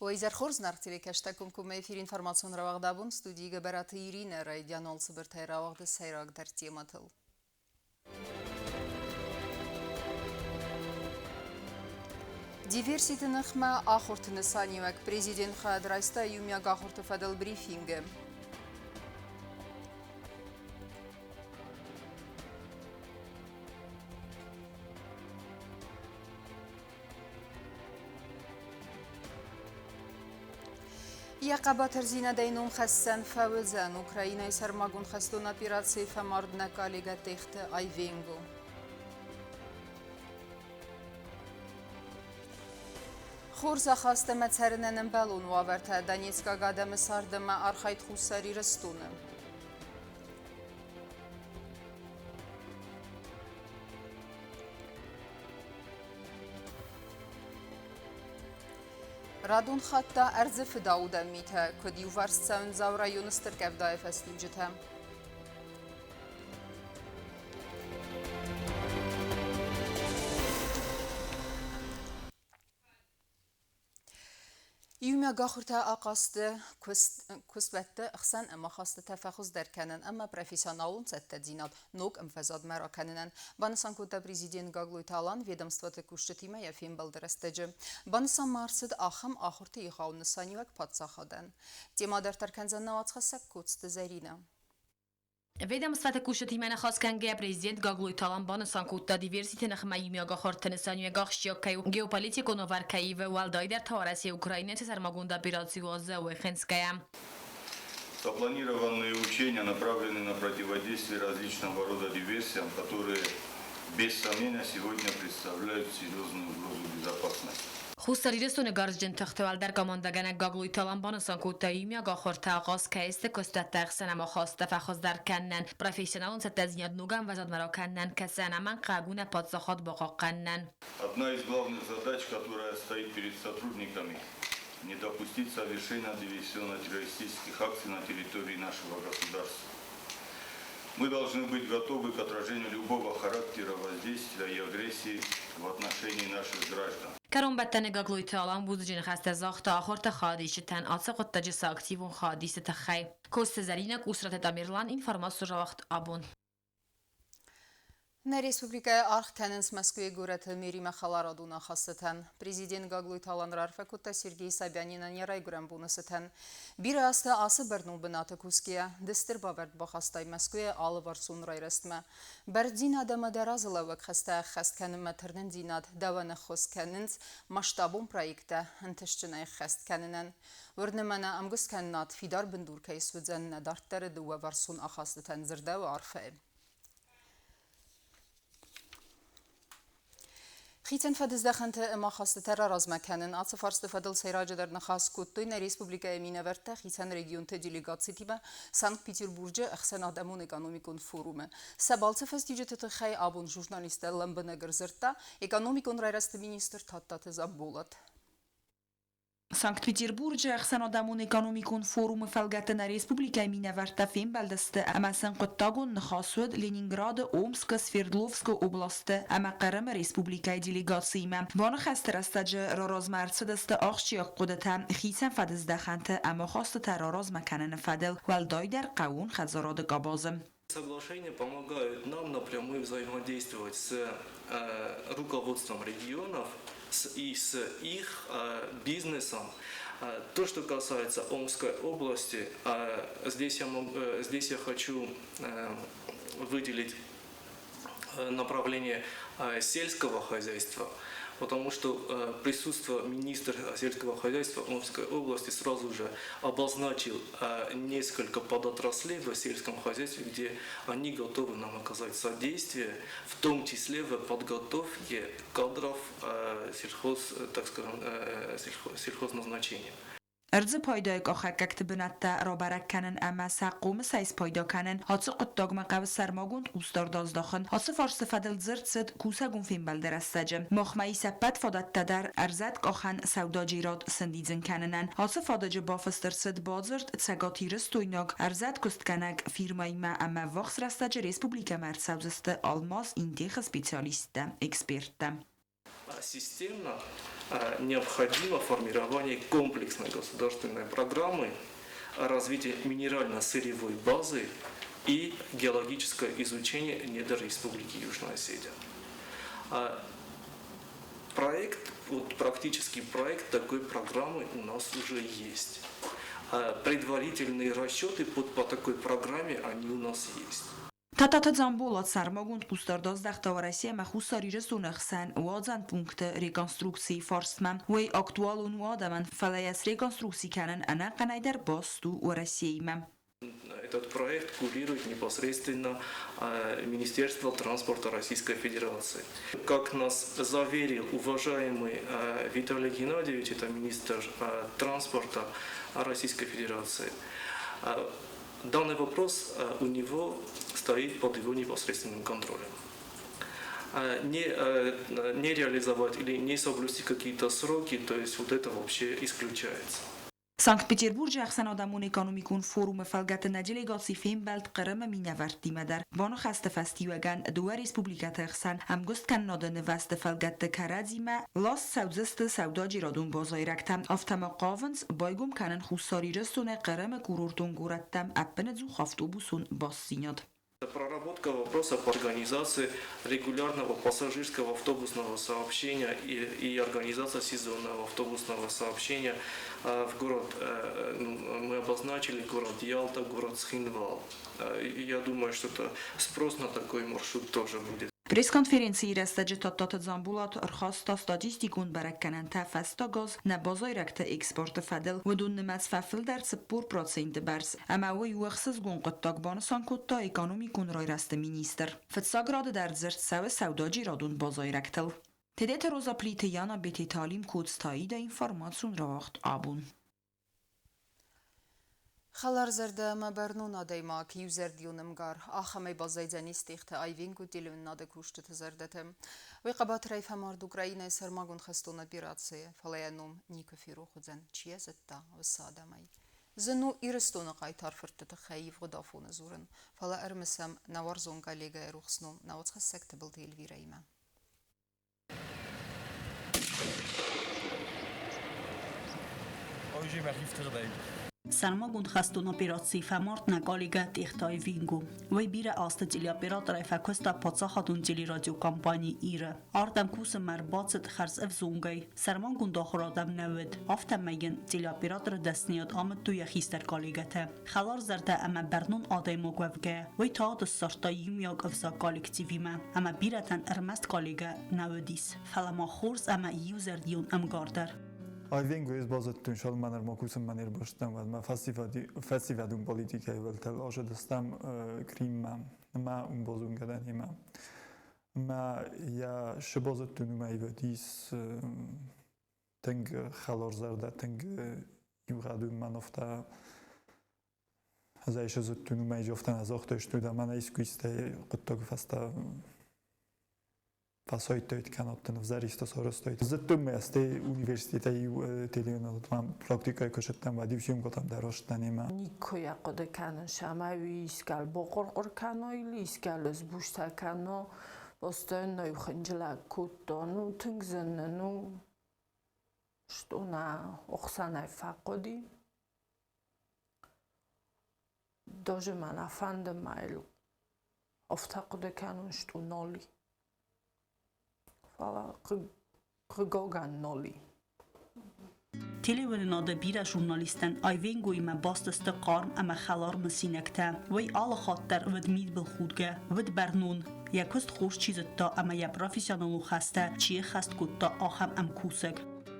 Уӕ изӕр хорз, наргъ телекӕстӕг комкоммӕ эфир информацион рауагъд абон студийы Гӕбӕраты Иринӕ райдиан цыбыртӕй рауагъды сӕйрагдӕр темӕтыл. Диверситы ныхмӕ ахуырты нысаниуӕг президент хайад райста иумиаг ахуырты фӕдыл брифингы. Йӕ хъӕбатырдзинадӕй номхӕссӕн фӕуыдзӕн Украинӕйы сӕрмагонд хӕстон операцийы фӕмард нӕ коллегӕ Техты Айвенго. Хорз ахаст ӕмӕ цӕрынӕн ӕмбӕлон уавӕртӕ донецкаг адӕмы цард ӕмӕ архайд Хуссар Ирыстоны. Радон хатт та ӕрдзы фыдаудӕн митӕ, куыд иуварс цӕуын Дзауы районы стыр къӕвдайы фӕстиуджытӕ. Иумиаг ахуыртӕ ахъазты куыстуӕтты хсӕн ӕмахастытӕ фӕхуыздӕр кӕнын ӕмӕ профессионалон цӕттӕдзинад ног ӕмвӕзадмӕ ракӕнынӕн, банысан кодта президент Гаглойты Алан ведомствоты кусджытимӕ йӕ фембӕлды рӕстӕджы. Банысан ма ӕрцыд ахӕм ахуырты егъау нысаниуӕг паддзахадӕн. Темӕ дарддӕр кӕндзӕн нӕ уацхӕссӕг Коцты Зӕринӕ. Ведомствӕты кусджытимӕ ныхас кӕнгӕйӕ президент Гаглойты Алан банысан кодта, диверситы ныхмӕ иумиаг ахуырты нысаниуӕг ахсджиаг кӕй у, геополитикон уавӕр кӕй ивы, уӕлдайдӕр та Уӕрӕсе-Украинӕйы цы сӕрмагонд операци уадзы, уый хынцгӕйӕ. Запланированные учения направлены на противодействие различного рода диверсиям, которые, без сомнения, сегодня представляют серьезную угрозу безопасности. Хуссар Ирыстоны гарзджын тыхты уӕлдӕр командӕгӕнӕг Гаглойты Алан банысан кодта, иумиаг ахуыртӕ ахъаз кӕй сты куыстуӕтты ӕхсӕн ӕмахастытӕ фӕхуыздӕр кӕнынӕн, профессионалон цӕттӕдзинад ног ӕмвӕзадмӕ ракӕнынӕн, кӕцы ӕнӕмӕнгхъӕуӕг у нӕ паддзахад бахъахъхъӕнынӕн. Одна из главных задач, которая стоит перед сотрудниками, не допустить совершения диверсионно-террористических акций на территории нашего государства. Мы должны быть готовы к отражению любого характера воздействия и агрессии в отношении наших граждан. Кӕронбӕттӕны Гаглойты Алан бузныджы ныхӕстӕ загъта ахуырты хайадисджытӕн ацы хъуыддаджы сӕ активон хайадисты тыххӕй. Коцты Зӕринӕ, Къусраты Тамерлан, информацион рауагъд абон. Нӕ республикӕйы аргъ кӕнынц Мӕскуыйы горӕты мэримӕ хӕларадон ахастытӕн. Президент Гаглойты Алан раарфӕ кодта Сергей Собянинӕн йӕ райгуырӕн боны цытӕн. Бирӕ азты ацы бӕрнон бынаты кусгӕйӕ, ды стыр бавӕрд бахастай Мӕскуыйы алыварсон райрӕзтмӕ. Бӕрндзинад ӕмӕ дӕ разылӕууӕг хӕстӕ ӕххӕст кӕнынмӕ тырнындзинад дӕуӕн ӕххуыс кӕнынц масштабон проекттӕ ӕнтыстджынӕй ӕххӕст кӕнынӕн. Уырны мӕ, нӕ ӕмгуысткӕнынад фидар бындур кӕй суыдзӕн нӕ дарддӕры дыууӕварсон ахастытӕн, дзырдӕуы арфӕйы. Хицӕн фӕдыздӕхӕнты ӕмахастытӕ раразмӕ кӕнын ацы фарсты фӕдыл сӕйраджыдӕр ныхас кодтой нӕ республикӕйы минӕвӕрттӕ хицӕн регионты делегацитимӕ Санкт-Петербурджы ӕхсӕнадӕмон экономикон форумы. Сӕ балцы фӕстиуджыты тыххӕй абон журналисттӕ лӕмбынӕг ӕрдзырдта экономикон райрӕзты министр Тадтаты Дзамболат. Санкт-Петербурджы ӕхсӕнадӕмон экономикон форумы фӕлгӕты нӕ республикӕйы минӕвӕрттӕ фембӕлдысты ӕмӕ сын хъуыддагон ныхас уыд Ленинграды, Омскы, Свердловскы областты ӕмӕ Хъырымы республикӕйы делегациимӕ. Баныхӕсты рӕстӕджы раразмӕ ӕрцыдысты ахсджиаг хъуыдытӕ хицӕн фӕдыздӕхӕнты ӕмахастытӕ раразмӕ кӕныны фӕдыл, уӕлдайдӕр хъӕууон хӕдзарады къабазы. Соглашения помогают нам напрямую взаимодействовать с руководством регионов и с их бизнесом. То, что касается Омской области, здесь я хочу выделить направление сельского хозяйства, потому что присутствие министра сельского хозяйства Омской области сразу же обозначил несколько подотраслей в сельском хозяйстве, где они готовы нам оказать содействие, в том числе в подготовке кадров сельхоз, так скажем, сельхозназначения. Ӕрдзы пайдайы къахӕггӕгты бынӕттӕ рабӕрӕг кӕнын ӕмӕ сӕ хъомысӕй спайда кӕнын, ацы хъуыддагмӕ хъӕуы сӕрмагонд хъусдард аздахын. Ацы фарсты фӕдыл дзырд цыд кусӕгон фембӕлды рӕстӕджы. Махмӕ ис ӕппӕт фадӕттӕ дӕр ӕрзӕткъахӕн сӕудӕджерад сӕндидзын кӕнынӕн. Ацы фадыджы бафыст ӕрцыд бадзырд цӕгатирыстойнаг ӕрзӕткуыстгӕнӕг фирмӕимӕ ӕмӕ ӕввахс рӕстӕджы республикӕмӕ ӕрцӕудзысты Алмаз Интехы специалисттӕ, эксперттӕ. Системно необходимо формирование комплексной государственной программы развития минерально-сырьевой базы и геологическое изучение недр Республики Южная Осетия. Проект, вот практический проект такой программы у нас уже есть. Предварительные расчеты по такой программе, они у нас есть. Тадтаты Дзамболат сӕрмагонд хъусдард аздӕхта Уӕрӕсе ӕмӕ Хуссар Ирыстоны хсӕн уадзӕн пункты реконструкцийы фарстмӕ. Уый актуалон у адӕмӕн, фӕлӕ йӕ среконструкци кӕнын ӕнӕхъӕнӕй дӕр баст у Уӕрӕсеимӕ. Этот проект курирует непосредственно Министерство транспорта Российской Федерации. Как нас заверил уважаемый Виталий Геннадьевич, это министр транспорта Российской Федерации, данный вопрос у него стоит под его непосредственным контролем. Не реализовать или не соблюсти какие-то сроки, то есть вот это вообще исключается. Санкт-Петербурджы ӕхсӕнадӕмон экономикон форумы фӕлгӕты нӕ делегаци фембӕлд Хъырымы минӕвӕрттимӕ дӕр. Баныхӕсты фӕстиуӕгӕн дыууӕ республикӕты ӕхсӕн ӕмгуысткӕнынады нывӕзты фӕлгӕтты кӕрӕдзимӕ ласт цӕудзысты сӕудӕджерадон базайрӕгтӕ. Афтӕ ма хъавынц байгом кӕнын Хуссар Ирыстонӕй Хъырымы курортон горӕттӕм ӕппынӕдзух автобусон бастдзинад. Проработка вопроса по организации регулярного пассажирского автобусного сообщения и организация сезонного автобусного сообщения в город, мы обозначили город Ялта, город Цхинвал. Я думаю, что это спрос на такой маршрут тоже будет. Пресс-конференцийы рӕстӕджы Тадтаты Дзамболат ӕрхаста статистикон бӕрӕггӕнӕнтӕ фӕстаг аз нӕ базайрӕгты экспорты фӕдыл. Уыдон нымӕц фӕфылдӕр 40 проценты бӕрц. Ӕмӕ уый у ӕхсызгон хъуыддаг, банысан кодта экономикон райрӕзты министр. Фыццаг рады дӕр дзырд цӕуы сӕудӕджерадон базайрӕгтыл. Тедеты Роза, Плиты Яна, Бететы Алим, Коцты Аида, информацион рауагъд «Абон». Хӕларзӕрдӕ ӕмӕ бӕрнон адӕймаг, иузӕрдион ӕмгар, ахӕмӕй баззайдзӕнис Тъехты Айвенго телеуынынады кусджыты зӕрдӕты. Уый хъӕбатырӕй фӕмард Украинӕйы сӕрмагонд хӕстон операцийы, фӕлӕ йӕ ном никуы ферох уыдзӕн, чи йӕ зыдта, уыцы адӕмӕй. Зын у Ирыстоны хъайтар фыртты тыххӕй ивгъуыд афоны дзурын, фӕлӕ ӕрымысӕм нӕ уарзон коллегӕйы рухс ном нӕ уацхӕссӕг Тыбылты Эльвирӕимӕ. Сӕрмагонд хӕстон операцийы фӕмард нӕ коллегӕ Тъехты Айвенго. Уый бирӕ азты телеоператорӕй фӕкуыста паддзахадон телерадиокомпани «Ир-ы». Ардӕм кусынмӕ ӕрбацыд хӕрз ӕвзонгӕй. Сӕрмагонд ахуырад ӕм нӕ уыд. Афтӕмӕй йын телеоператоры дӕсныйад амыдтой йӕ хистӕр коллегӕтӕ. Хӕларзӕрдӕ ӕмӕ бӕрнон адӕймаг уӕвгӕйӕ, уый тагъд ссардта иумиаг ӕвзаг коллективимӕ ӕмӕ бирӕтӕн ӕрмӕст коллегӕ нӕ уыдис, фӕлӕ ма хорз ӕмӕ иузӕрдион ӕмгар дӕр. Айвенгойы ӕз базыдтон, цалынмӕ нырма кусынмӕ не рбацыдтӕн, уӕдмӕ фӕсивӕдон политикӕйы уӕлтӕл азыдыстӕм Криммӕ ӕмӕ уым базонгӕ дӕн йемӕ. Ӕмӕ йӕ шы базыдтон, уымӕй уыдис тынг хӕларзӕрдӕ, тынг иугъӕдон мӕн афтӕ ӕз ӕй сызыдтон, уымӕй афтӕ нӕ загътой, что да мӕнӕ искуы истӕй хъуыддаджы фӕстӕ фӕсайдтаид кӕнӕ ӕвзӕр исты сарӕзтаид. Зыдтон ма стӕй университетӕй иу телеуынадмӕ практикӕйы куы цыдтӕн, уӕд-иу съемкӕтӕм дӕр рацыдтӕн йемӕ. Никуы йӕ хъуыды кӕнын, цӕмӕй уый искӕл бахъуыр-хъуыр кӕна или искӕл сбустӕ кӕна, постоянно хынджылӕг кодта. Ну, тынг зын нын у, что нӕ ӕхсӕнӕй фӕхъуыди. Даже мӕ нӕ фӕнды ма йыл афтӕ хъуыды кӕнын, что нал и. Фӕлӕ хъыгагӕн нал и. Телеуынынады бирӕ журналисттӕн Айвенгоимӕ баст сты хъарм ӕмӕ хӕлар мысинӕгтӕ. Уый алы хатт дӕр уыд мидбылхудгӕ, уыд бӕрнон. Йӕ куыст хорз чи зыдта ӕмӕ йӕ профессионалон хӕстӕ чи ӕххӕст кодта, ахӕм ӕмкусӕг.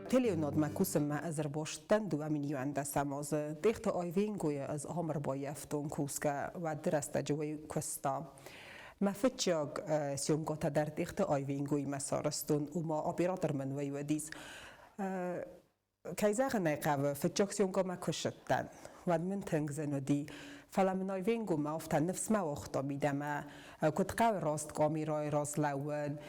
Телеуынадмӕ кусынмӕ ӕз ӕрбацыдтӕн 2011 азы. Тъехты Айвенгойы ӕз ам ӕрбаййӕфтон кусгӕ, уӕды рӕстӕджы уый куыста. Мӕ фыццаг съемкӕтӕ дӕр Тъехты Айвенгоимӕ сарӕзтон, уымӕ оператор мын уый уыдис. Кӕй зӕгъын ӕй хъӕуы, фыццаг съемкӕмӕ куы ссыдтӕн, Уӕд мын тынг зын уыди. Фӕлӕ мын Айвенгомӕ афтӕ ныфс ма уагъта мидӕмӕ, куыд хъӕуы раст къамерӕйы раз лӕууын,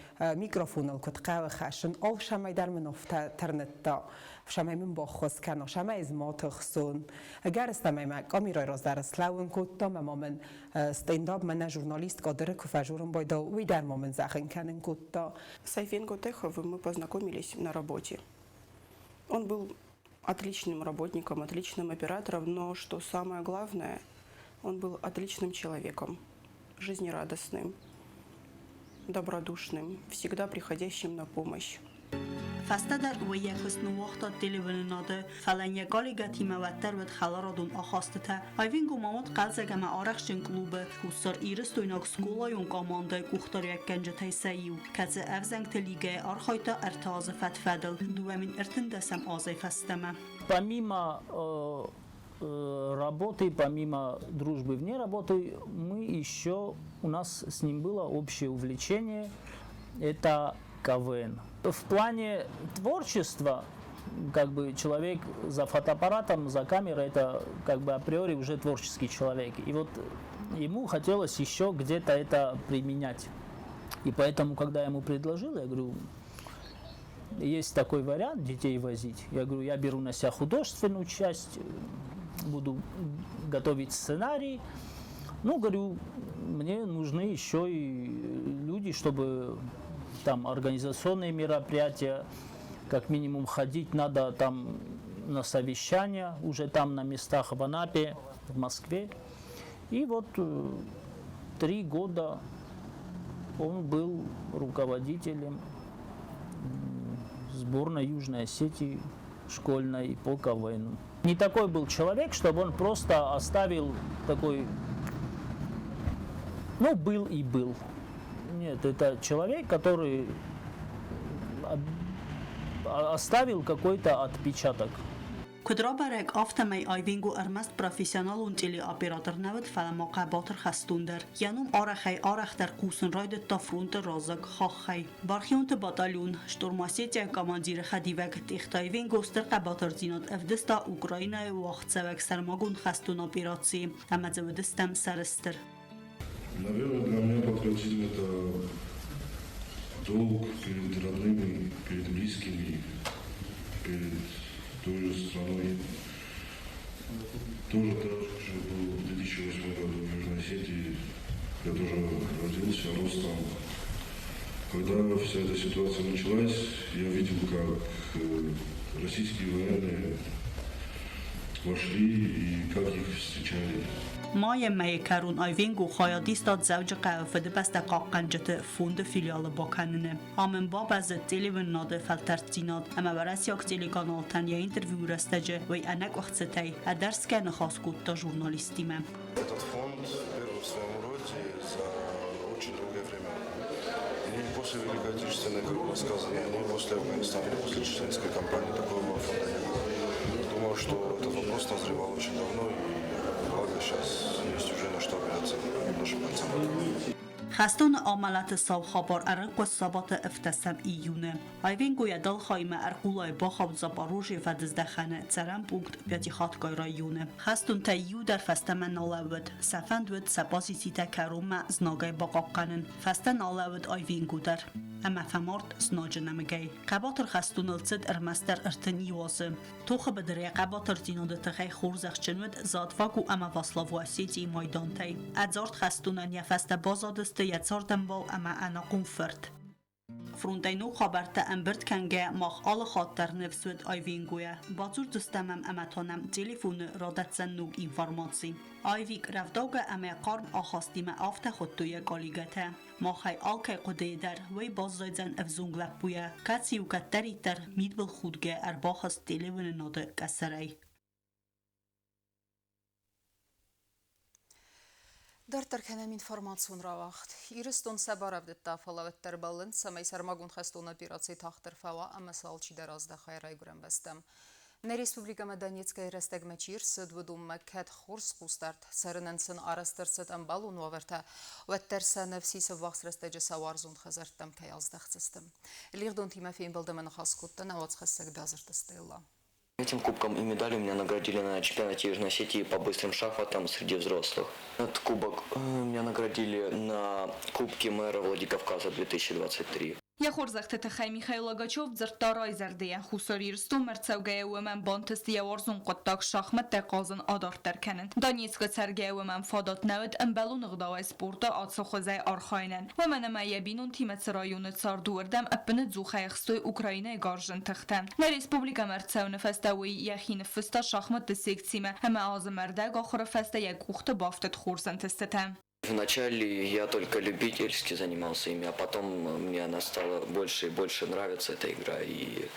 микрофоныл куыд хъӕуы хӕссын, алцӕмӕй дӕр мын афтӕ тырныдта, цӕмӕй мын баххуыс кӕна, цӕмӕй ӕз ма тыхсон. Ӕгӕрыстӕмӕй мӕ къамерӕйы раз дӕр слӕууын кодта ӕмӕ ма мын стендап мӕнӕ журналист кадры куы фӕжурын байдал, уый дӕр ма мын зӕгъын кӕнын кодта. С Айвенго Теховым мы познакомились на работе. Он был отличным работником, отличным оператором, но, что самое главное, он был отличным человеком, жизнерадостным, добродушным, всегда приходящим на помощь. Фӕстӕдӕр уый йӕ куыст ныууагъта телеуынынады, фӕлӕ йӕ коллегӕтимӕ уӕддӕр уыд хӕларадон ахастытӕ. Айвенго ма уыд хъӕлдзӕг ӕмӕ арӕхстджын клубы хуссар-ирыстойнаг скъолайон командӕйы къухдариуӕггӕнджытӕй сӕ иу, кӕцы ӕвзӕнгты лигӕйы архайдта ӕртӕ азы фӕд-фӕдыл, 2013 азӕй фӕстӕмӕ. Помимо работы, помимо дружбы вне работы, мы еще, у нас с ним было общее увлечение, это КВН. В плане творчества, как бы человек за фотоаппаратом, за камерой, это как бы априори уже творческий человек. И вот ему хотелось еще где-то это применять. И поэтому, когда я ему предложил, я говорю, есть такой вариант детей возить. Я говорю, я беру на себя художественную часть, буду готовить сценарий. Ну, говорю, мне нужны еще и люди, чтобы там организационные мероприятия, как минимум ходить надо там на совещания, уже там на местах в Анапе, в Москве. И вот 3 года он был руководителем сборной Южной Осетии школьной по КВНу. Не такой был человек, чтобы он просто оставил такой, ну, был и был. Нет, это человек, который оставил какой-то отпечаток. Куыд рабӕрӕг, афтӕмӕй Айвенго ӕрмӕст профессионалон телеоператор нӕ уыд, фӕлӕ ма хъӕбатыр хӕстон дӕр. Йӕ ном арӕхӕй-арӕхдӕр хъусын райдыдта фронты раззаг хаххӕй. Бархионты батальон «Шторм Осетия» командиры хӕдивӕг Тъехты Айвенго стыр хъӕбатырдзинад ӕвдыста Украинӕйы уагъдцӕуӕг сӕрмагонд хӕстон операцийы, ӕмӕ дзы уыдыстӕм сӕрыстыр. Наверное, для меня патриотизм – это долг перед родными, перед близкими, перед той же страной. Тоже так же был в 2008 году в Южной Осетии. Я тоже родился, рос там. Когда вся эта ситуация началась, я видел, как российские военные вошли и как их встречали. Майы мӕйы кӕрон Айвенго хайад иста Дзӕуджыхъӕуы Фыдыбӕстӕ хъахъхъӕнджыты фонды филиалы бакӕныны. Ам ын бабӕззыд телеуынынады фӕлтӕрддзинад ӕмӕ уӕрӕсейаг телеканалтӕн йӕ интервьюйы рӕстӕджы уый ӕнӕкъуыхцытӕй ӕдӕрсгӕ ныхас кодта журналисттимӕ. Этот фонд первый в своем роде за очень долгое время. Ни после Великой Отечественной, как было сказано, ни после Афганистана, ни после Чеченской кампании такого фонда не было. Думаю, что этот вопрос назревал очень давно, и благо сейчас есть уже на что опираться нашим бойцам. Хӕстоны амӕлӕты сау хабар ӕрӕнхъуыст сабаты 17 июны. Айвенго йӕ дӕлхаймӕ ӕрхъулайы бахауд Запорожьейы фӕдыздӕхӕны цӕрӕн пункт Пятихаткайы районы. Хӕстонтӕй иу дӕр фӕстӕмӕ нал лӕууыд. Сӕ фӕнд уыд сӕ позицитӕ кӕронмӕ знагӕй бахъахъхъӕнын. Фӕстӕ нал лӕууыд Айвенго дӕр. Ӕмӕ фӕмард знаджы нӕмыгӕй. Хъӕбатыр хӕстоныл цыд ӕрмӕстдӕр 31 азы. Тохы быдыры йӕ хъӕбатырдзинады тыххӕй хорзӕхджын уыд За отвагу ӕмӕ Во славу Осетии майдантӕй. Ӕдзард хӕстонӕн йӕ фӕстӕ баззадысты йӕ цардӕмбал ӕмӕ ӕнахъом фырт. Фронтӕй ног хабӕрттӕ ӕмбырд кӕнгӕйӕ мах алы хатт дӕр ныфс уыд Айвенгойӕ. Бадзурдзыстӕм ӕм ӕмӕ та нӕм телефоны радӕтдзӕн ног информаци. Айвик рӕвдаугӕ ӕмӕ хъарм ахастимӕ афтӕ хуыдтой йӕ коллегӕтӕ. Махӕй алкӕй хъуыдыйы дӕр уый баззайдзӕн ӕвзонг лӕппуйӕ, кӕцы-иу кӕддӕриддӕр мидбылхудгӕ ӕрбахызт телеуынынады къӕсӕрӕй. Дарддӕр кӕнӕм информацион рауагъд. Ирыстон сӕ барӕвдыдта, фӕлӕ уӕддӕр бӕллынц, цӕмӕй сӕрмагонд хӕстон операци тагъддӕр фӕуа ӕмӕ сӕ алчидӕр аздӕха йӕ райгуырӕн бӕстӕм. Нӕ республикӕмӕ Донецкӕй рӕстӕгмӕ чи рцыд, уыдонмӕ кӕд хорз хъусдард, цӕрынӕн сын арӕзт ӕрцыд ӕмбӕлон уавӕртӕ, уӕддӕр сӕ ныфс ис ӕввахс рӕстӕджы сӕ уарзон хӕдзӕрттӕм кӕй аздӕхдзысты. Лигъдонтимӕ фембӕлд ӕмӕ ныхас кодта нӕ уацхӕссӕг Бязырты Стелла. Этим кубком и медалью меня наградили на чемпионате Южной Осетии по быстрым шахматам среди взрослых. Этот кубок меня наградили на Кубке мэра Владикавказа 2023. Йӕ хорзӕхты тыххӕй Михаил Логачев дзырдта райзӕрдӕйӕ, Хуссар Ирыстонмӕ ӕрцӕугӕйӕ уымӕн бантыст йӕ уарзон хъуыддаг шахмӕттӕ хъазын адарддӕр кӕнын. Донецкы цӕргӕйӕ уымӕн фадат нӕ уыд ӕмбӕлон ӕгъдауӕй спорты ацы хуызӕй архайынӕн, уымӕн ӕмӕ йӕ бинонтимӕ цы районы цард, уырдӕм ӕппынӕдзухӕй ӕхстой Украинӕйы гарзджын тыхтӕ. Нӕ республикӕмӕ ӕрцӕуыны фӕстӕ уый йӕхи ныффыста шахматты секцимӕ ӕмӕ азы ӕрдӕг ахуыры фӕстӕ йӕ къухты бафтыд хорз ӕнтыстытӕ. Вначале я только любительски занимался ими, а потом мне она стала больше и больше нравиться, эта игра, и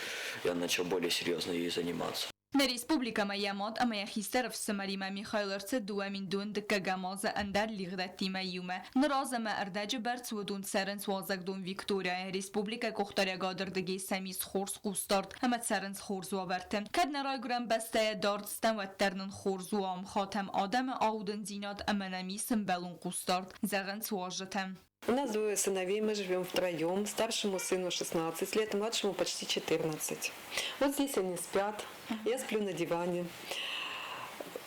я начал более серьезно ей заниматься. Нӕ республикӕмӕ йӕ мад ӕмӕ йӕ хистӕр ӕфсымӕримӕ Михаил ӕрцыд 2002 азы ӕндӕр лигъдӕттимӕ иумӕ. Ныр аз ӕмӕ ӕрдӕджы бӕрц уыдон цӕрынц уазӕгдон Викторияйы. Республикӕйы къухдариӕгады рдыгӕй сӕм ис хорз хъусдард ӕмӕ цӕрынц хорз уавӕрты. Кӕд нӕ райгуырӕн бӕстӕйӕ дард стӕм, уӕддӕр нын хорз у ам, хатӕм адӕмы аудындзинад ӕмӕ нӕм ис ӕмбӕлон хъусдард, зӕгъынц уазджытӕ. У нас двое сыновей, мы живем втроем. Старшему сыну 16 лет, младшему почти 14. Вот здесь они спят, я сплю на диване.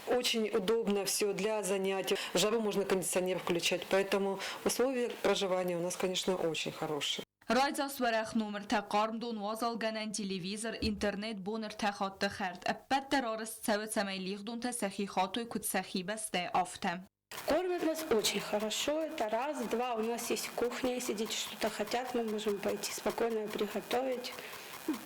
Очень удобно все для занятий. В жару можно кондиционер включать, поэтому условия проживания у нас, конечно, очень хорошие. Райдзаст уӕрӕх номыртӕ, хъармдон, уазалгӕнӕн, телевизор, интернет, бон ӕртӕ хатты хӕрд. Ӕппӕт дӕр арӕзт цӕуы, цӕмӕй лигъдонтӕ сӕхи хатой, куыд сӕхи бӕстӕйы, афтӕ. Кормят нас очень хорошо. Это раз. Два, у нас есть кухня. Если дети что-то хотят, мы можем пойти спокойно приготовить.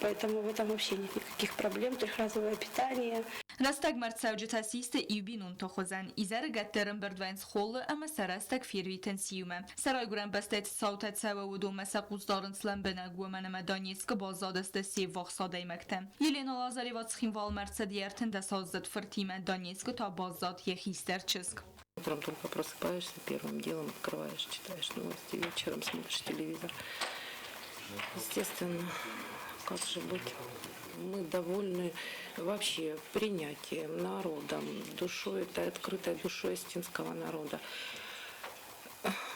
Поэтому в этом вообще нет никаких проблем. Трехразовое питание. Рӕстӕгмӕ ӕрцӕуджытӕ систы иу бинонты хуызӕн. Изӕрыгӕтты ӕрӕмбырд вӕййынц холлы ӕмӕ сӕ рӕстӕг фервитынц иумӕ. Сӕ райгуырӕн бӕстӕйы цы цаутӕ цӕуы, уыдонмӕ сӕ хъус дарынц лӕмбынӕг, уымӕн ӕмӕ Донецкы баззадысты се ввахс адӕймӕгтӕ. Елена Лазарева Цхинвалмӕ ӕрцыд йӕ 13-аздзыд фыртимӕ, Донецкы та баззад йӕ хистӕр чызг. Утром только просыпаешься, первым делом открываешь, читаешь новости, вечером смотришь телевизор. Естественно, как же быть? Мы довольны вообще принятием народом, душой, это открытой душой осетинского народа.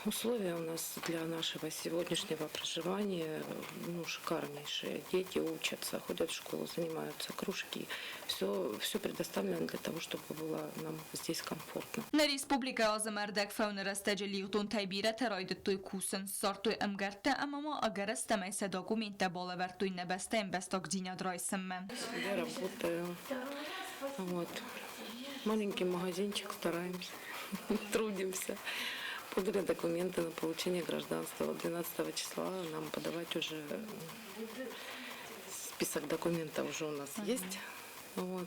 Условия у нас для нашего сегодняшнего проживания, ну, шикарнейшие. Дети учатся, ходят в школу, занимаются, кружки. Все, все предоставлено для того, чтобы было нам здесь комфортно. Нӕ республикӕйы азы ӕрдӕг фӕуыны рӕстӕджы лигъдонтӕй бирӕтӕ райдыдтой кусын, ссардтой ӕмгӕрттӕ ӕмӕ ма ӕгӕрыстӕмӕй сӕ документтӕ балӕвӕрдтой нӕ бӕстӕйы ӕмбӕстагдзинад райсынмӕ. Я работаю. Вот. Маленький магазинчик, стараемся, трудимся. Подали документы на получение гражданства. 12 числа нам подавать уже список документов уже у нас есть. Вот.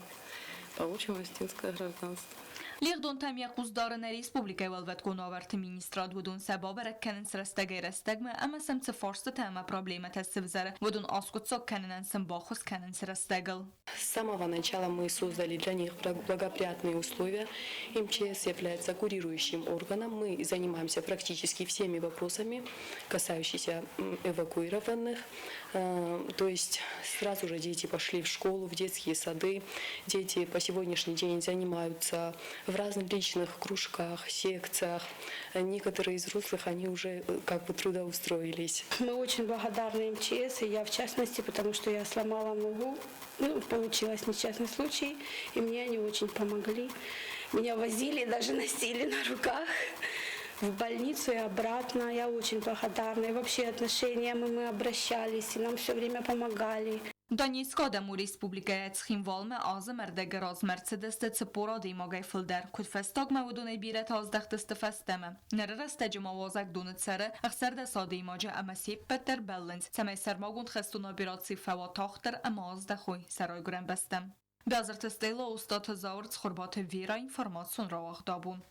Получим осетинское гражданство. Лигъдонтӕм йӕ хъус дары нӕ республикӕйы Уӕлвӕткон уавӕрты министрад. Уыдон сӕ бабӕрӕг кӕнынц рӕстӕгӕй-рӕстӕгмӕ ӕмӕ сӕм цы фарстытӕ ӕмӕ проблемӕтӕ сывзӕры, уыдон аскъуыддзаг кӕнынӕн сын баххуыс кӕнынц рӕстӕгыл. С самого начала мы создали для них благоприятные условия. МЧС является курирующим органом. Мы занимаемся практически всеми вопросами, касающимися эвакуированных. То есть сразу же дети пошли в школу, в детские сады. Дети по сегодняшний день занимаются в различных кружках, секциях. Некоторые из взрослых, они уже как бы трудоустроились. Мы очень благодарны МЧС, и я в частности, потому что я сломала ногу, ну, получилось несчастный случай, и мне они очень помогли. Меня возили, даже носили на руках в больницу и обратно. Я очень благодарна. И вообще отношения мы обращались, и нам все время помогали. Донецкы адӕмон республикӕйӕ Цхинвалмӕ азы ӕрдӕгы размӕ ӕрцыдысты 40 адӕймагӕй фылдӕр. Куыдфӕстагмӕ уыдонӕй бирӕтӕ аздӕхтысты фӕстӕмӕ. Ныры рӕстӕджы ма уазӕгдоны цӕры 16 адӕймаджы ӕмӕ се ппӕт дӕр бӕллынц, цӕмӕй сӕрмагонд хӕстон операци фӕуа тагъддӕр ӕмӕ аздӕхой сӕ райгуырӕн бӕстӕм. Бязырты Стелла, Остъаты Зауыр, Цхуырбаты Вера, информацион рауагъд Абон.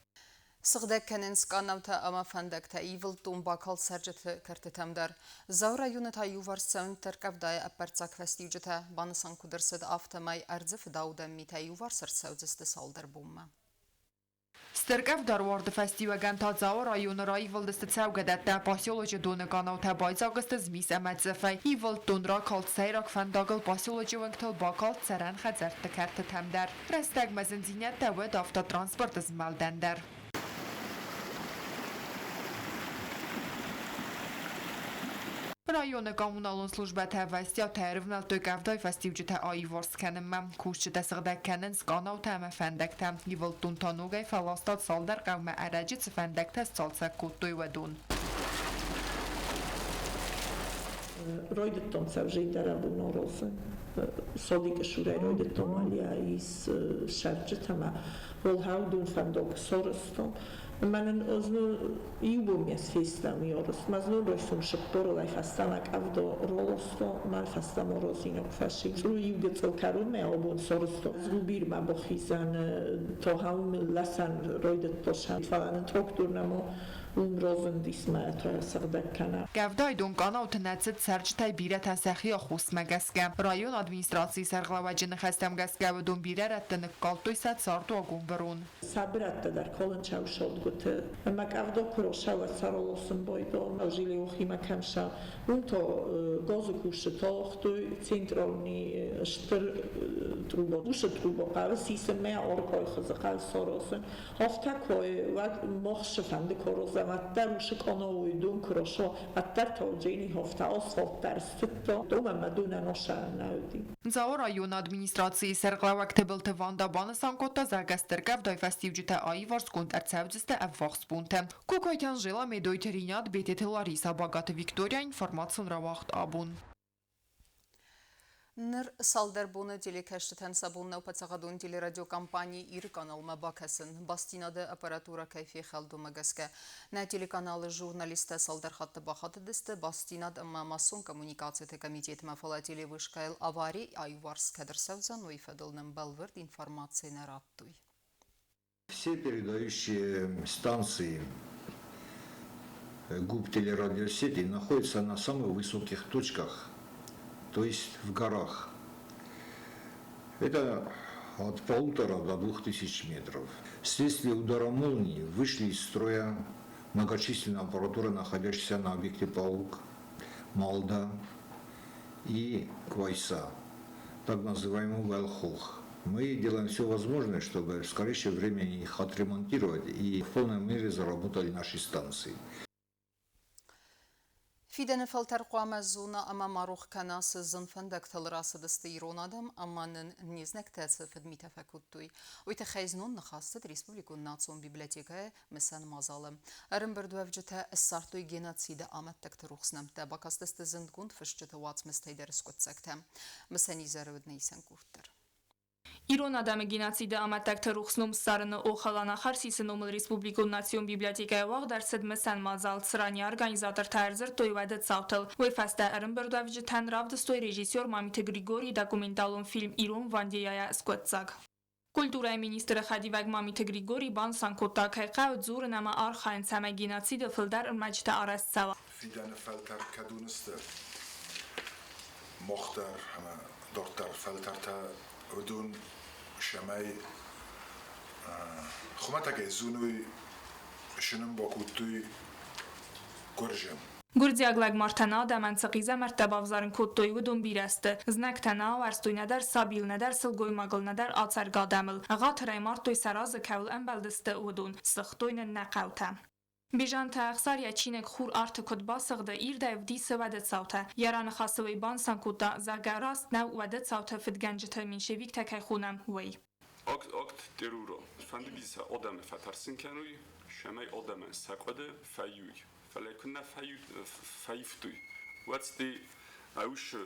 Сыгъдӕг кӕнынц къанаутӕ ӕмӕ фӕндӕгтӕ, ивылд дон бакалд цӕрджыты кӕртытӕм дӕр. Дзауы районы та иуварс цӕуынц тӕрккъӕвдайы ӕппӕрццаг фӕстиуджытӕ. Банысан куыд ӕрцыд, афтӕмӕй ӕрдзы фыдаудӕн митӕ иуварс ӕрцӕудзысты цалдӕр бонмӕ. Стыр къӕвда руарды фӕстиуӕгӕн та Дзауы районы раивылдысты цӕугӕдӕттӕ, поселочы доны къанаутӕ байдзаг сты змис ӕмӕ цъыфӕй. Ивылд дон ракалд сӕйраг фӕндагыл, поселочы уынгтыл бакалд цӕрӕн хӕдзӕртты кӕртытӕм дӕр. Рӕстӕгмӕ зындзинӕдтӕ уӕд автотранспорты змӕлдӕн дӕр. Районы коммуналон службӕтӕ ӕвӕстиатӕй ӕрывнӕлдтой къӕвдайы фӕстиуджытӕ аиуварс кӕнынмӕ. Кусджытӕ сыгъдӕг кӕнынц къанаутӕ ӕмӕ фӕндӕгтӕ. Ивылд дон та ногӕй фӕласта цалдӕр хъӕумӕ ӕрӕджы цы фӕндӕгтӕ сцалцӕг кодтой, уыдон. Райдыдтон сӕвзӕйдӕр абон аразын. Садикы сурӕй райдыдтон алиа ис сӕрджытӕмӕ. Волхаудун фӕндаг сарӕзтон. Мӕнӕн ӕз иу бон ме сфестӕм ярыст. Мӕ знон райсом сыппорылӕй фӕстӕмӕ къӕвда раласта, мӕ фӕстӕмӕ разинаг фӕси. Цъу иу гыццыл кӕронмӕ абон сарӕзта. Згубирмӕ бахизӕн тахаум лӕсӕн райдыдта сӕ. Фӕлӕ нын трактор нӕма уым разындис мӕ та сыгъдӕг кӕна. Къӕвдайы дон къанауты нӕ цыд цӕрджытӕй бирӕтӕ сӕхи аххосмӕ гӕсгӕ. Районы администрацийы сӕргълӕууӕджы ныхӕстӕм гӕсгӕ уыдон бирӕ рӕтты ныккалдтой сӕ цардуагон бырон. Сабырӕдтӕ дӕр калынчау садгуыты. Ӕмӕ къӕвда куы росауа саралосын байдом, жилиохимӕ кӕм са, уым та газы кусджытӕ агътой централни стыр труба. Уыцы труба хъӕуы сисынмӕ аркъайы хуызы хъӕуы саразын. Афтӕ куы уӕд мах фӕнды куы аразӕм, уӕддӕр уыцы къанауы дон куы раса, уӕддӕр та джени афтӕ асфальт дӕр стыдта, уымӕн ӕмӕ донӕн асӕрӕн нӕ уыди. Дзауы районы администрацийы сӕргълӕууӕг Тыбылты Ванда банысан кодта, зӕгъгӕ, стыр къӕвдайы фӕстиуджытӕ аиварсгонд ӕрцӕудзысты ӕввахс бонты. Кокойты Анжела, Медойты Ринат, Бететы Лариса, Багаты Виктория, информацион рауагъд абон. Ныр цалдӕр боны телекӕсджытӕн сӕ бон нӕу паддзахадон телерадиокомпани Иры каналмӕ бакӕсын. Бастдзинады аппаратурӕ кӕй фехӕлд, уымӕ гӕсгӕ. Нӕ телеканалы журналисттӕ цалдӕр хатты бахатыдысты бастдзинад ӕмӕ массон коммуникациты комитетмӕ, фӕлӕ телевышкӕйыл авари аиуварс кӕд ӕрцӕудзӕн, уый фӕдыл нын бӕлвырд информаци нӕ радтой. Все передающие станции ГУП телерадиосети находятся на самых высоких точках, то есть в горах. Это от 1,5 до 2000 метров. Вследствие удара молнии вышли из строя многочисленные аппаратуры, находящиеся на объекте «Паук», «Малда» и «Квайса», так называемый «Велхох». Мы делаем все возможное, чтобы в скорейшем времени их отремонтировать и в полной мере заработали наши станции. Фидӕны фӕлтӕр хъуамӕ зона ӕмӕ ма рох кӕна, цы зын фӕндӕгтыл рацыдысты ирон адӕм ӕмӕ нын не знӕгтӕ цы фыдмитӕ фӕкодтой. Уый тыххӕй знон ныхас цыд Республикон национ библиотекӕйы мысӕн мадзалы. Ӕрӕмбырдуӕвджытӕ ссардтой геноциды амӕттӕгты рухс нӕмттӕ, бакастысты зындгонд фысджыты уацмыстӕй дӕр скъуыддзӕгтӕ. Мысӕн изӕры уыд нӕ исӕн къорд дӕр. Ирон адӕмы геноциды амӕттӕгты рухс ном ссарыны охыл Анахарсисы номыл республикон национ библиотекӕйы уагъд ӕрцыд мысӕн мадзал, цыран йӕ организатортӕ ӕрдзырдтой уӕды цаутыл. Уый фӕстӕ ӕрӕмбырдуӕвджытӕн равдыстой режиссер Мамиты Григорийы документалон фильм «Ирон Вандея-йӕ скъуыддзаг». Культурӕйы министры хӕдивӕг Мамиты Григорий банысан кодта, кӕй хъӕуы дзурын ӕмӕ архайын, цӕмӕй геноциды фылдӕр ӕрмӕджытӕ арӕзт цӕуа. Фидӕны фӕлтӕр кӕд уынысты, мах дӕр ӕмӕ дарддӕр фӕлтӕртӕ уыдон сӕмӕй хуымӕтӕгӕй зоной сынын бакодтой гуырзы. Гуырдзиаг лӕгмартӕ нӕ адӕмӕн цы хъизӕмӕрттӕ бавзарын кодтой, уыдон бирӕ сты. Знӕгтӕ нӕ ауӕрстой нӕдӕр сабийыл, нӕдӕр сылгоймагыл, нӕдӕр ацӕргӕ адӕмыл. Ӕгъатырӕй мардтой сӕ разы, кӕуыл ӕмбӕлдысты, уыдон. Сыгътой нын нӕ хъӕутӕ. Бежанты Ӕхсар йӕ чиныг Хур арты куыд басыгъды, ирдӕй ӕвдисы уӕды цаутӕ. Йӕ раныхасы уый банысан кодта, зӕгъгӕ, раст нӕу уӕды цаутӕ фыдгӕнджыты меньшевиктӕ кӕй хонӕм, уый. Акт акт террора. Фӕндыди сӕ адӕмы фӕтӕрсын кӕнуй, цӕмӕй адӕмӕн сӕ хъуыды фӕййуй. Фӕлӕ ку нӕ фӕййивтой, уӕд сте ӕусы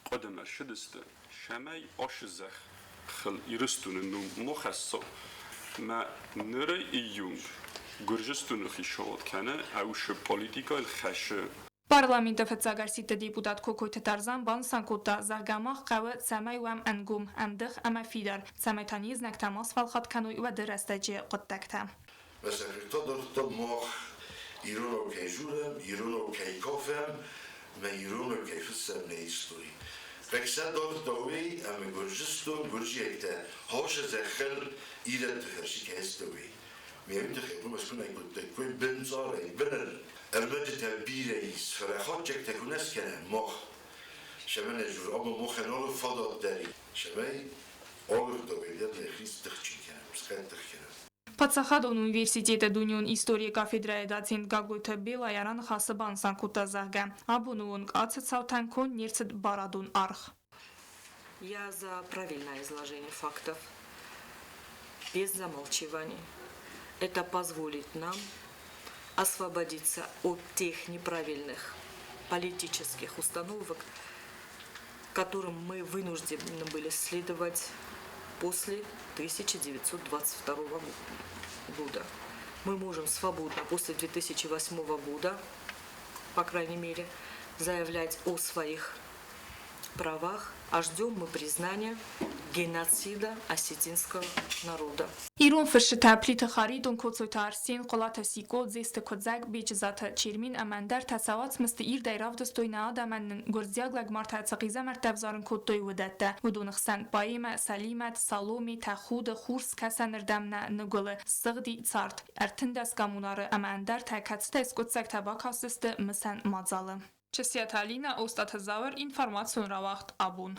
хъуыдымӕ ссыдысты, цӕмӕй ацы зӕххыл Ирыстоны ном ма хӕсса. Мӕ ныры июнь Гуырдзыстоны хицауад кӕны ӕусы политикӕйыл хӕссы. Парламенты фыццаг ӕрсидты депутат Кокойты Тарзан банысан кодта, зӕгъгӕ, мах хъӕуы, цӕмӕй уӕм ӕнгом, ӕмдых ӕмӕ фидар, цӕмӕй та не знӕгтӕ ма сфӕлхатт кӕной уӕды рӕстӕджы хъуыддӕгтӕ. Мӕ мах иронау кӕй дзурӕм, иронау кӕй кафӕм, мӕ иронау кӕй фыссӕм нӕ истори. Фӕксӕ дардтауей ӕмӕ Гуырдзыстон гуырдзиӕгтӕ хасы зӕххыл ирӕтты фӕрсы кӕй ӕстӕуей. Ме тыххӕй уымӕ скуынӕг кодтаиккой бындзарӕй быныл. Ӕрмӕджытӕ бирӕ ис, фӕлӕ хатдзӕгтӕ куы нӕ скӕнӕм мах, цӕмӕн ӕз абон махӕн алы фадат дӕр и, цӕмӕй алырдӕм нӕхи тыхджын кӕнӕм, схъӕддых кӕнӕм. Паддзахадон университеты дунеон историйы кафедрӕйы доцент Гаглойты Бела йӕ раныхасы банысан кодта, зӕгъгӕ, абоны онг ацы цаутӕн конд не рцыд барадон аргъ. Я за правильное изложение фактов, без замалчиваний. Это позволит нам освободиться от тех неправильных политических установок, которым мы вынуждены были следовать после 1922 года. Мы можем свободно после 2008 года, по крайней мере, заявлять о своих правах, а ждем мы признания геноцида осетинского народа. Ирон фысджытӕ Плиты Харитон, Коцойты Арсен, Хъуылаты Сикъо, Дзесты Куыдзӕг, Беджызаты Чермен ӕмӕ ӕндӕртӕ сӕ уацмысты ирдӕй равдыстой нӕ адӕмӕн нын гуырдзиаг лӕгмартӕ цы хъизӕмӕрттӕ ӕвзарын кодтой, уыдӕттӕ. Уыдоны хсӕн поэмӕ Сӕлимӕт, Саломи, Тӕхуды, Хурскӕсӕнырдӕм нӕ ныгуылы, Ссыгъди цард, 13 коммунары ӕмӕ ӕндӕртӕ, кӕцытӕй скъуыддзӕгтӕ бакастысты мысӕн мадзалы. Чысиаты Алинӕ, Остъаты Зауыр, информацион рауагъд «Абон».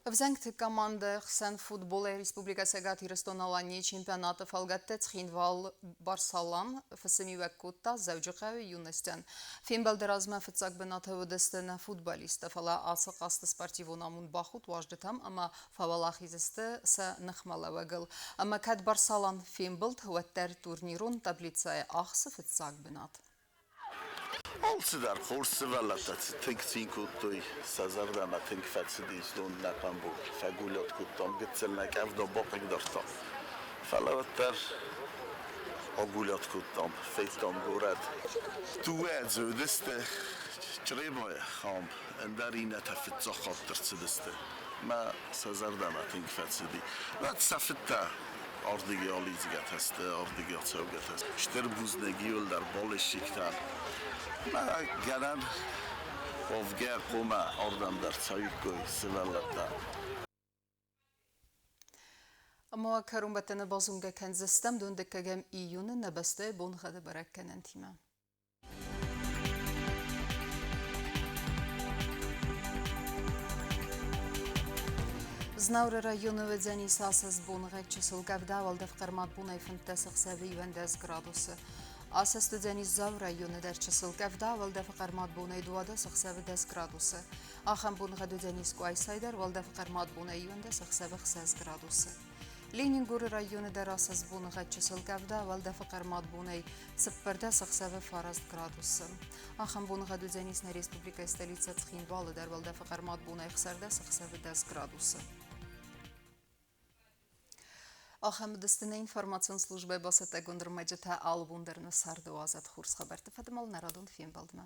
Ӕвзӕнгты командӕ хсӕн футболӕй Республикӕ Цӕгат Ирыстон-Аланийы чемпионаты фӕлгӕтты Цхинвал Барсалан фысымиуӕг кодта Дзӕуджыхъӕуы юностӕн. Фембӕлды размӕ фыццаг бынаты уыдысты нӕ футболисттӕ, фӕлӕ ацы хъазты спортивон амонд бахудт уазджытӕм ӕмӕ фӕуӕлахиз сты сӕ ныхмӕлӕуӕгыл. Ӕмӕ кӕд Барсалан фембылд, уӕддӕр турнирон таблицӕйы ахсы фыццаг бынат. Алцыдӕр хорз сывӕллӕттӕ тынг цин кодтой, сӕ зӕрдӕмӕ тынг фӕцыдис дон нӕ хъамбул. Фӕгулиат кодтам, гыццыл нӕ къӕвда бахъыгдардта. Фӕлӕ уӕддӕр агулиат кодтам, федтам горӕт. Дыууӕ дзы уыдысты Чъребайы хъамб, ӕндӕр иннӕтӕ фыццаг хатт ӕрцыдысты. Мӕ сӕ зӕрдӕмӕ тынг фӕцыди. Уӕд сӕ фыдтӕ ардыгӕй алидзгӕтӕ сты, ардыгӕй ацӕугӕтӕ. Стыр бузныг иуылдӕр болельщиктӕн. Мӕ гӕнӕн уӕвгӕ хъуамӕ ардӕм дӕр цӕуиккой сывӕллӕттӕ. Ӕмӕ кӕронбӕттӕны базонгӕ кӕндзыстӕм дыккӕгӕм июны нӕ бӕстӕйы боныгъӕды бӕрӕггӕнӕнтимӕ. Знауыры районы уыдзӕнис ацы боныгъӕд чысыл къӕвда, уӕлдӕф хъӕрмад бонӕй 15 ӕхсӕвы 11 градусы. Ацы уыдзӕнис Дзауы районы дӕр чысыл къӕвда, уӕлдӕфы хъӕрмад бонӕй 12 ӕхсӕвы 10 градусы. Ахӕм боныгъӕд уыдзӕнис Къуайсайы дӕр, уӕлдӕфы хъӕрмад бонӕй 11 ӕхсӕвы 6 градусы. Ленингоры районы дӕр ацы боныгъӕд чысыл къӕвда, уӕлдӕфы хъӕрмад бонӕй 14 ӕхсӕвы 9 градусы. Ахӕм боныгъӕд уыдзӕнис нӕ республикӕйы столицӕ Цхинвалы дӕр, уӕлдӕфы хъӕрмад бонӕй 16 ӕхсӕвы 10 градусы. Ахӕм уыдысты нӕ информацион службӕйы бацӕттӕгонд ӕрмӕджытӕ алы бон дӕр нӕ царды уадзӕд хорз хабӕртты фӕдыл нӕ радон фембӕлдмӕ.